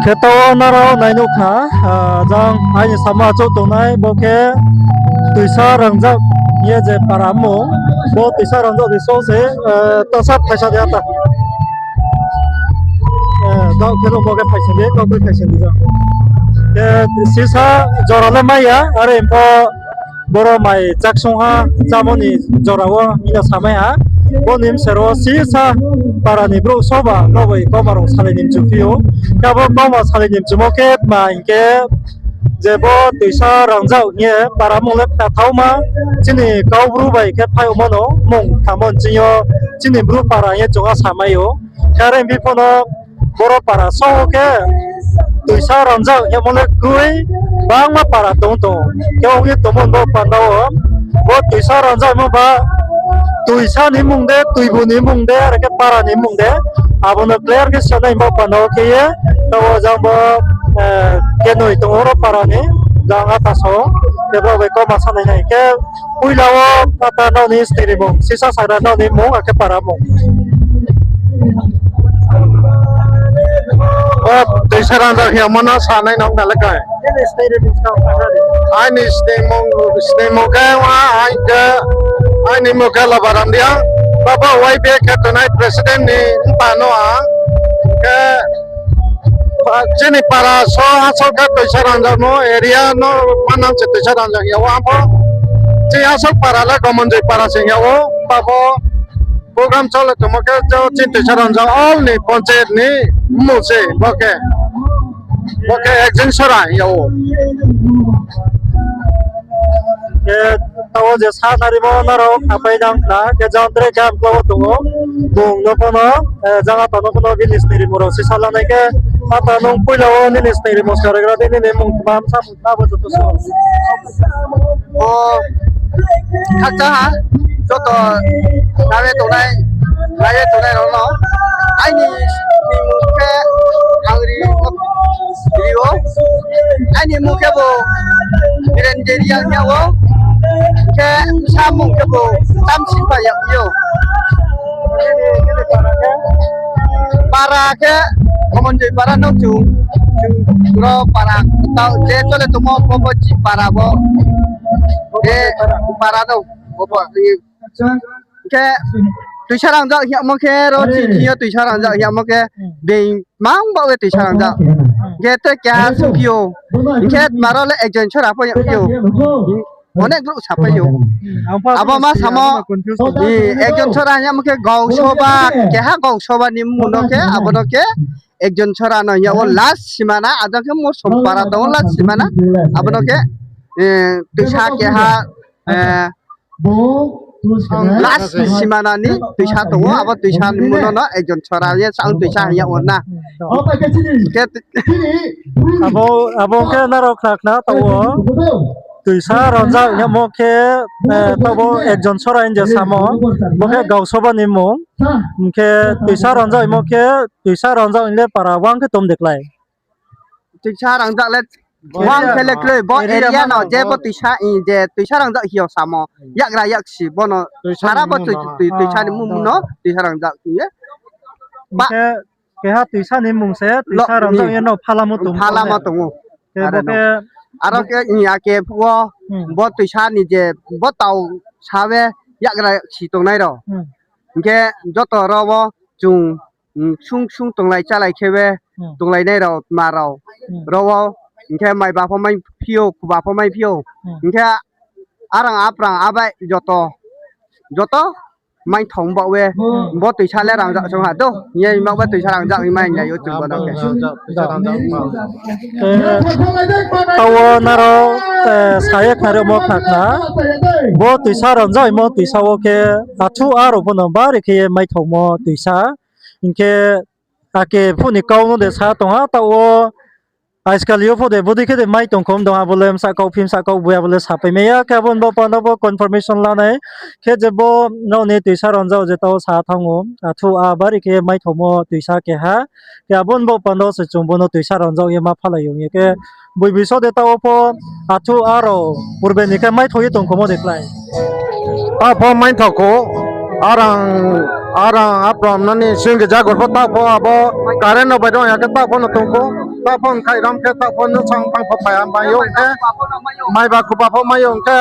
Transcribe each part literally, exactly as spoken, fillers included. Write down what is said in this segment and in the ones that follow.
Khe taoh wo nrao nai nuh khna, jang aini samo achouh tongnai bo khe Toisa Rangzag hing ye je para mung, bo Toisa Rangzag ni song se, tasa phaisa di ata. Dao khe nuhmo khe phaising di, kau khe phaising di jang. Khe sisa jora le mai ya, are pho boro mai chaksungha chámo ni jora wo hing no samai ha. Bo ni bsero sisa para ni brouh soba no bai kauma rao salai ni mchu phi ou. Khe abo kauma salai ni mchumo khe tma hing khe, je bo Toisa Rangzag hing ye para mung le khnathaoma, chini Kaubru bai khe phaiyagmo no mung khnamo nching yo chini Bru para hing ye chung a samai ou. Khe are phi pho no boro para song wo khe Toisa Rangzag hingmo le kroi, bangma para tong tong. Khe ong ye tongmo ni bo panda wo, bo Toisa Rangzagmo ba Toisa ni mung de, Toibu ni mung de, are khe para ni mung de, abo no clear khe sanai bo panda wo khe ye, taoh wo jang bo, kenoi tong oro para ni, jang ata so, khe brao bai kauma sanai nai khe, poila wo ata nrao ni sning rimung, sisa sagra nrao ni mung, akhe para mung. O Toisa Rangzag hingmo no sanai nong na le kai. Aini sningmung, sningmung khe wa, aini mung khe Lobaram Reang, babo Y B A khe tongnai president ni mpa no ang khe, chini para so asol khe Toisa Rangzag no area no manang se Toisa Rangzag hing yag ou, ang pho chini asol para le Gomonjoi para se hing yag ou, babo program chole tongmo khe jo chini Toisa Rangzag all ni panchayat ni mmung se bo khe, bo khe Ekjon Sora hing yag ou. Khe taoh wo je sa narimo nrao khapai nang khna, khe jang tre khe ang kla wo tong ou. Bung no pho no, jang ata no pho no village ni rimung rao sisa lanai khe, ata nung poila wo nini sning rimung sarigra di, nini mung tma, bsa mung tma bo joto so. O, khakchang ha, joto nai ye tongnai, nai ye tongnai rao no. Aini ni mung khe ang ri, ri ou. Aini mung khe bo Biren Deriang hing yag ou. Khe sa mung khe bo Tamsingpha yag ou. Para khe Gomonjoi para no chung, chung ro para, tao je chole tongmo bo bo chi para bo. Je para no, bo bo. Khe Toisa Rangzag hing yagmo khe ro chini thing yo Toisa Rangzag hing yagmo khe being mang baoh ye Toisa Rangzag. Khe tre keha sophi ou. Khe tma ro le Ekjon Sora pho yagphi ou. Onek brouh sapai ou. Abo ma samo, Ekjon Sora hing yagmo khe Gausoba, keha Gausoba ni mmung no khe, abo no khe Ekjon Sora no hing yag ou last simana, ajang khe Mosom para tong ou last simana, abo no khe, toisa keha, last simana ni toisa tong ou, abo toisa ni mmung no no Ekjon Sora ye sa ang toisa hing yag ou na. Khe abo, abo khe nrao khna khna taoh wo. Toisa Rangzag hingmo khe, taoh bo Ekjon Sora hing je samo, bo khe Gausoba ni mmung. Hing khe Toisa Rangzag hingmo khe, Toisa Rangzag hing le para wang khe tom de klái. Toisa Rangzag le wang khe le klái, bo area no je bo toisa, je Toisa Rangzag hing yo samo, yakgra yaksi bono, sara bo toisa ni mmung no Toisa Rangzag hing ye. Keha toisa ni mmung se Toisa Rangzag hing ye no phalamo tong ou. Aro khe, aro khe, ake phuh wo, bo toisa ni je, bo tau sa ye yakgra si tongnai rao. Hing khe joto ro wo chung, sung sung tonglai chálai khe ye, tonglainai rao, tma rao, ro wo, hing khe maiba pho maiphi ou, khuba pho maiphi ou. Hing khe arang aprang abai joto, joto maithao baoh ye, bo toisa le Rangzag song ha do, hing ye baoh ye Toisa Rangzag hing mai ya ou chung bo no khe. Taoh wo nrao, sa ye khnarimo khna khna. Bo Toisa Rangzag hingmo toisa wo khe, athu a rao pho no bari khe ye maithaomo toisa. Hing khe ake phuh ni kau no de sa tong ha, taoh wo, ajkal yo pho de bodei khe de mai tong khom dong, abo le bsa kau phi bsa kau boi abo le sapai mai ya, khe abo ni bo panda pho confirmation lanai. Khe je bo nrao ni Toisa Rangzag je taoh sa thanng ou, athu a bari khe maithaomo toisa keha. Khe abo ni bo panda se chung bo no Toisa Rangzag ye ma phalai ong ye khe, boi biso de taoh wo pho athu a rao purbe ni khe maithao ye tong khomo de klái. Taoh pho maithao kho, arang, arang apram nani sing khe jagur pho taoh pho abo current no bai dong ya khe taoh pho no tong kho. Taoh pho khai rom khe, taoh pho no sang thang pho phai ha, mai yo khe, mai ba khuba pho mai yo khe,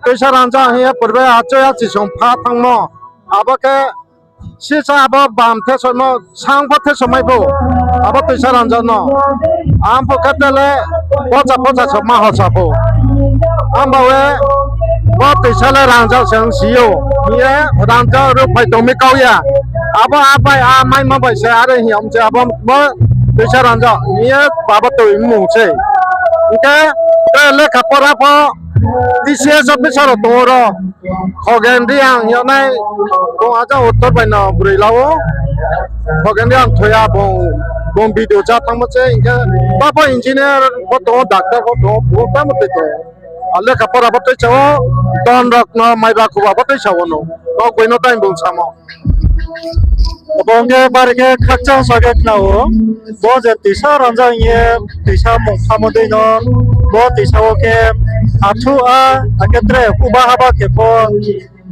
Toisa Ranjak hing ye purbe achoi achisong pha thangmo. Abo khe sisa abo bam thesomo, sang pho thesomai pho, abo Toisa Ranjak no. Ang pho khe tele pocha pocha so ma hosa pho. Amba we bo Toisa le Ranjak se ong si ou. Hing ye Ranjak ruhphai tong mi kau ya. Abo a bai a maimo bai se are hing yam se abo bo Toisa Ranjak hing ye abo toi mung se. Hing khe tre lekha pora pho T C S officer rao tong ou ro. Khogen Reang hing yagnai, bung aja uttor bai no broi la ou. Khogen Reang thoi ya bung, bung video cha thanngmo se, hing khe ba pho engineer pho tong ou, doctor pho tong ou, bung tamo tei tong ou. A lekha pora pho tuisa ou, don rok no maiba khuba pho tuisa ou no. Kok bai no tai bung samo. Abo ong khe bari khe khakchang sa khe khna ou. Bo je Toisa Ranjak hing ye Toisa mung khamo dei no, bo Toisa wo khe athu a, akhe tre uba haba khe pho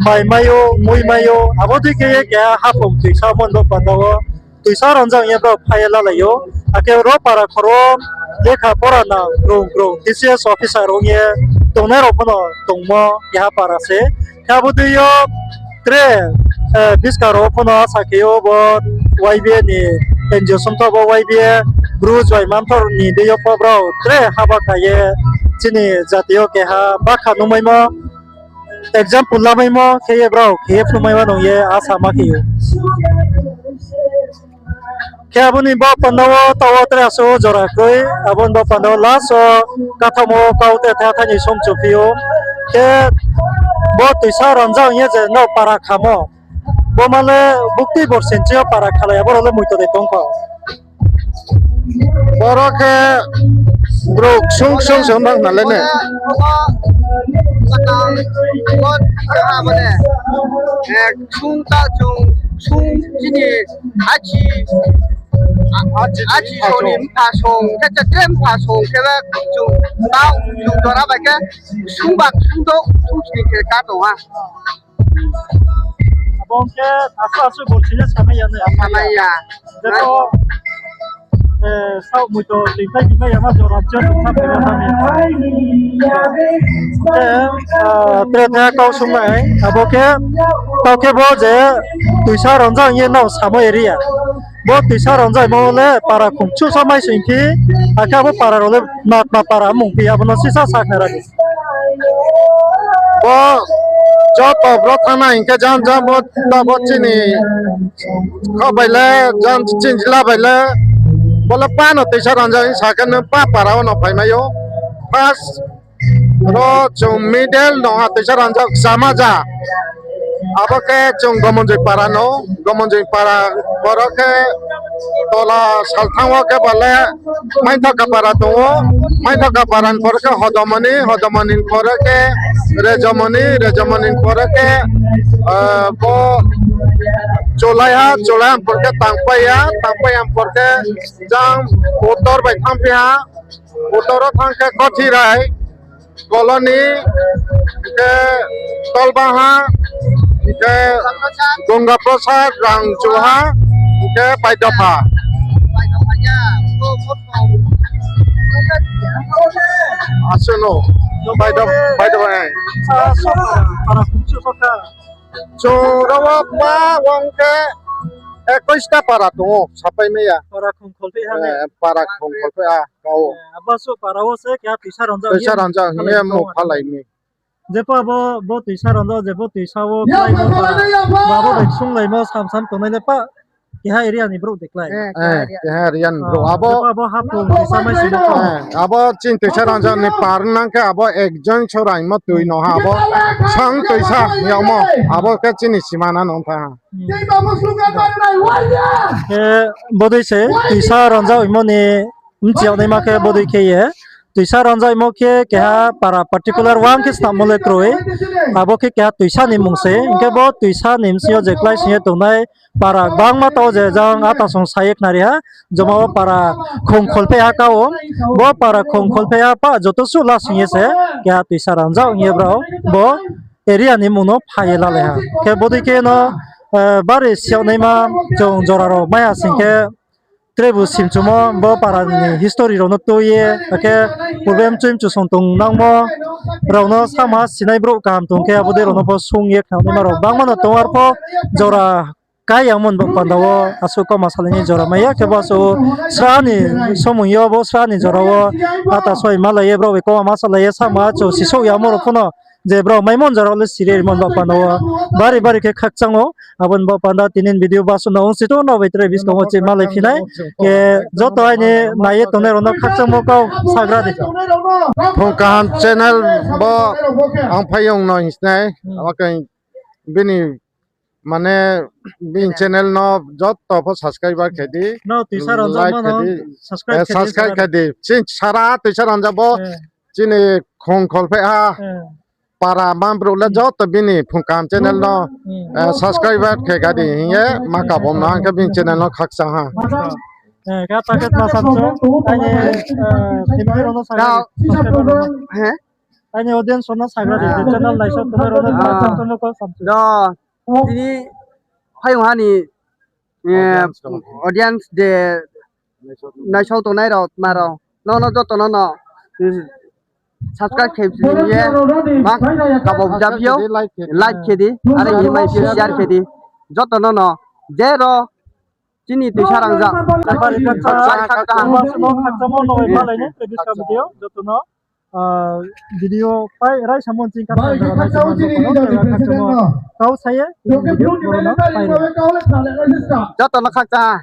bai mai ou, mui mai ou, abo dei khe ye keha haphung Toisa mon bo panda wo Toisa Ranjak hing ye brao phai ye lalai ou. Akhe ro para khoro lekha pora nang krung krung T C S officer ong ye tongnai rao pho no tongmo keha para se. Khe abo dei yo tre, eh, buskang rao pho no sa khe ou bo Y B A ni N G O songthoh bo Y B A, Bru Joy Manthor ni dei yo pho brao tre haba kha ye chini jati yo keha bakha nuhmaimo, example lamaimo khe ye brao khe ye phrungmai ma nung ye asa ma khe ou. Khe abo ni bo panda wo taoh wo tre asuh jora kroi, abo ni bo panda wo last wo kathamo kau te tha tha ni somchu phi ou. Khe bo Toisa Ranjak hing ye je no para khamo, bo ma le buktui borsi ni ching yo para khalai ya, abo rao le moito de tong kho. Boro khe brouh ksung ksung se ong thanng na le ne. Abo ne, eh, ksung ta chung, ksung chini achi, achi song ni mpha song, khe chate mpha song khe le chung tau chung jora bai khe ksung ba ksung do, ksung sni khe ka tong ha. Abo ong khe asuh asuh borsi le samai ya nai. Samai ya. Jepho, eh, saoh moito tingthai bimai ya ma jora je tongsa phai ya nai. Khe, ah, tre thai kau sung nai. Abo khe, tao khe bo je Toisa Ranjak hing ye nao samo area. Bo Toisa Ranjakmo le para khongchuhsa mai sing phi, akhe abo para rao le ma, ma para mung phi, abo no sisa sakhnari. Bo joto bro thanng nai hing khe jang jang bo, ta bo chini kha bai le, jang chini jila bai le, bo le pa no Toisa Ranjak hing sa khe nung pa para wo no phaimai ou. First ro chung middle no ha Toisa Ranjak Chamaja. Abo khe chung Gomonjoi para no, Gomonjoi para boro khe tola salthang wo khe ba le Maithaka para tong ou. Maithaka para ni pore khe Hodomoni, Hodomoni ni pore khe Rejomoni, Rejomoni ni pore khe, eh, bo Cholaiha, Cholaiha ni pore khe Tangpaiha, Tangpaiha ni pore khe jang uttor bai thanngphi ha, uttor wo thanng khe Kothirai colony, hing khe Tolbaha, hing khe Gonga Prasad, Rangchuha, hing khe Baidopha. Asuh no, Baidopha, Baidopha, eh. Chung ro wo pa ong khe ekush ta para tong ou, sapai mai ya. Para khongkholpheh ha ne? Eh, para khongkholpheh ha, ka ou. Eh, abo suh para wo se keha Toisa Ranjak hing ye mung phalai mi. Jepho abo bo Toisa Ranjak, jepho Toisa wo kláimo para, abo bai sunglaimo sam sam tongnai le pa, keha area ni brouh de klái. Eh, keha area ni brouh. Abo, jepho abo haphung Toisa mai simo. Eh, abo chini Toisa Ranjak ni par nang khe abo ekjon soraimo toi no ha, abo sang Toisa yagmo, abo khe chini simana no tha ha. Khe bodei se Toisa Ranjak hingmo ni bchi yag naima khe bodei khe ye. Toisa Ranjak hingmo khe keha para particular uang khe snammo le kroi. Abo khe keha Toisa ni mung se. Hing khe bo Toisa ni bsing yo je klái sing ye tongnai para gbangma tao je jang ata song sa ye khnari ha. Joma wo para khongkholpheh ha ka ou. Bo para khongkholpheh ha pa joto suh la sing ye se keha Toisa Ranjak hing ye brao bo area ni mung no phai ye lalai ha. Khe bodei khe no, eh, bari siyag naima chung jora rao mai ha sing khe Tre bu simchumo bo para ni history rao no tui ye, akhe purbe mchui mchu song tong nangmo rao no sama sinai brouh kaham tong khe abo dei rao no pho sung ye khnanaima rao bangma no tong, arpho jora kai yangmo ni baoh panda wo asuh kauma salai ni jora mai ya, khe bo asuh sra ni somoi yo bo sra ni jora wo ata soi malai ye brouh bai kauma ma salai ye sama chu sisouh yamo rao pho no je brao maimo ni jora wo le siri rimo ni baoh panda wo bari bari khe khakchang ou. Abo ni baoh panda tini ni video basuh no ongsi tong, nrao bai tre buskang wo chi malai phi nai. Khe joto aini nai ye tongnai rao no khakchangmo kau sagra di. Phung Kaham channel bo ang phaiyong no hing sinai. Abo khe bini, mane, bini channel no joto pho subscribe khe di. Nrao tuisa ranjak like mano khe di, subscribe khe di, subscribe khe di. Chini sara tuisa ranjak bo. Chini khong kholpheh ha para ma brouh le joto bini Phung Kaham channel no subscribe khe ga di hing ye ma kabom no ang khe bini channel no khakchang ha. Khe ta khe tma samchu, aini, family rao no sagra di, subscriber rao no. Aini audience rao no sagra di, je channel naisao tongnai rao no tma samchu, no kau samchu. Tini phaiyong ha ni audience je naisao tongnai rao tma rao, nono joto nono subscribe khe ye ma kabom japhi ou, like khe di, are hing ye mai phi share khe di, joto nono je rao chini tuisa rangjak bari khakchang, khakchang, khakchangmo no bai malai ni, tre buskang video joto no video pai raisa mon ching kha, kau sa ye video boro no pai ri. Joto no khakchang ha.